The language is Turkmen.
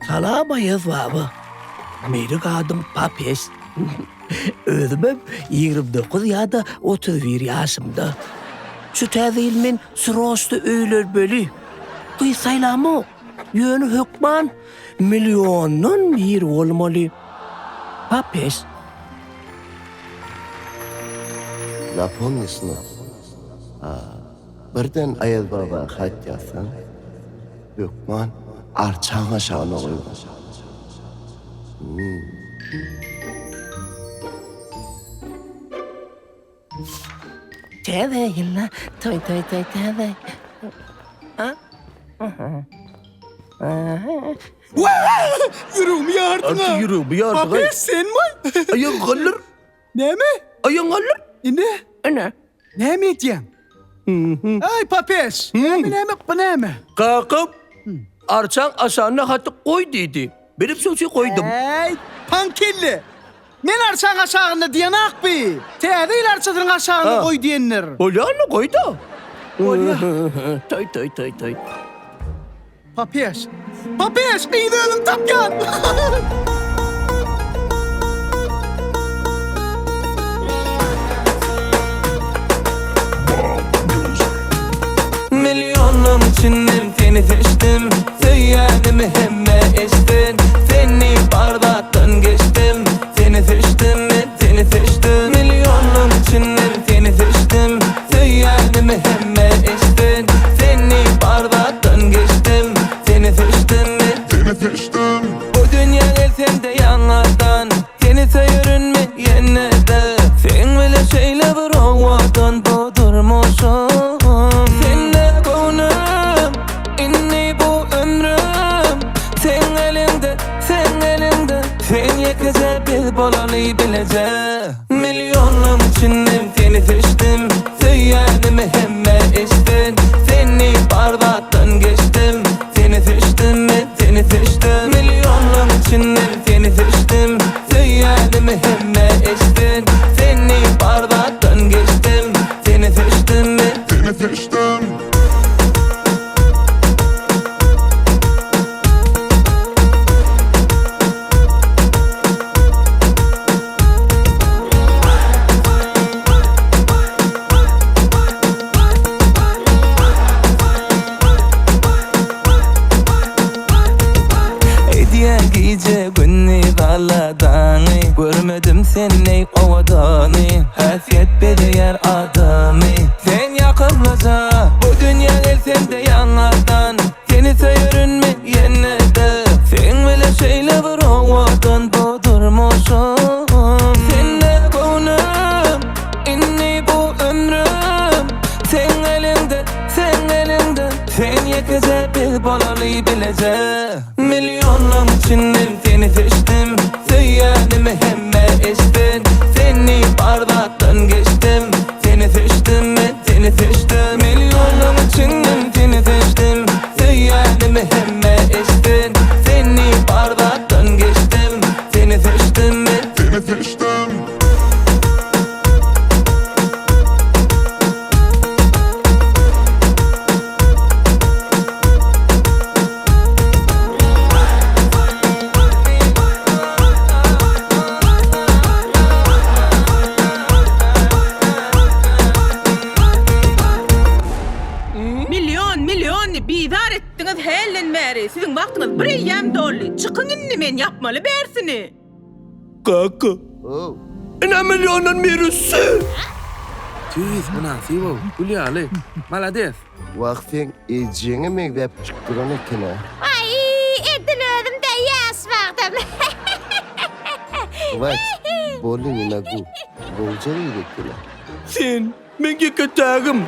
Salam Aýaz baba. Meniň adym Papes. Özümem 29 ýa-da 31 ýaşymda. Şu täze ýyl men sroçda öýlenmeli. Gyz saýlamok. Ýöne hökman milliondan biri bolmaly. Papes. Zapomni synok. Birden Aýaz baba hat ýazsaň, hökman arçaň aşagyna goýmaly. Täze ýylda toý toý toý täze. Ýüregimi ýardyň-a. Ýüregimi ýardyň-a. Papes senmi? Aýagyňy galdyr. Näme? Aýagyňy galdyr. Ine. Ine. Näme edýäň? Aý, Papeş, näme, näme, bu näme? Kakam, arçaň aşagyna haty goý diýdi. Menem şoň üçin goýdum. Äý, paňkelle! Men arçaň aşagynda diýenak bi. Täze ýyl arçasynyň aşagynda goý diýendir. Bolýar-la, goý-da. Bolýar. Toý, toý, toý, toý. Papeş! Papeş, gyzy özüm tapýan! Millionlaň içinden seni seçdim Söýýänimi hemme eştsin Seni bar zatdan geçdim Seni seçdim men seni seçdim Millionlaň içinden seni seçdim Söýýänimi hemme eştsin Seni bar zatdan geçdim Seni seçdim men Seni seçdim Bu dünýä gelsemde ýaňadan Seni söýerin men ýene-de Seň bile şeýle bir owadan bu durmuşym Sende göwnüm indi bu ömrüm Seň eliňde, seň eliňde Sen ýekeje biz bolaly bileje Millionlaň içinden seni seçdim Söýýänimi hemme eştsin Seni bar zatdan geçdim Seni seçdim men seni seçdim Millionlaň içinden seni seçdim Söýýänimi hemme eştsin Seni bar zatdan geçdim Seni seçdim men Seni seçdim. Edýän gije gündiz aladaňy Görmedim sendeý owadany Häsiýet bezeýär adamy Sen ýakymlyja Bu dünýä gelsemde ýaňadan Seni söýerin men ýene-de Seň bile şeýle bir owadan bu durmuşym Sende göwnüm indi bu ömrüm Seň eliňde, seň eliňde Sen ýekeje biz bolaly bileje Millionlaň içinden seni seçdim Söýýänimi hemme eştsin Seni bar zatdan geçdim Seni seçdim men seni seçdim Millionlaň içinden seni seçdim Söýýänimi hemme eştsin Seni bar zatdan geçdim Seni seçdim men Seni seçdim. Million, million diýip bizar etdiňiz hälden bäri. Siziň wagtyňyz bir eýýäm doldy. Çykyň indi men ýapmaly bärsini. Kaka. Ine milliondan birisi. Tüýs mynasybow, gül ýaly. Malades. Wah seň ejeňe meňzäp çykyp duran eken-ä. Aý, edil özüm-dä ýaş wagtym. Wah, boldy ne magu. Gowja gyz eken-ä. Sen meň ýeke-tägim.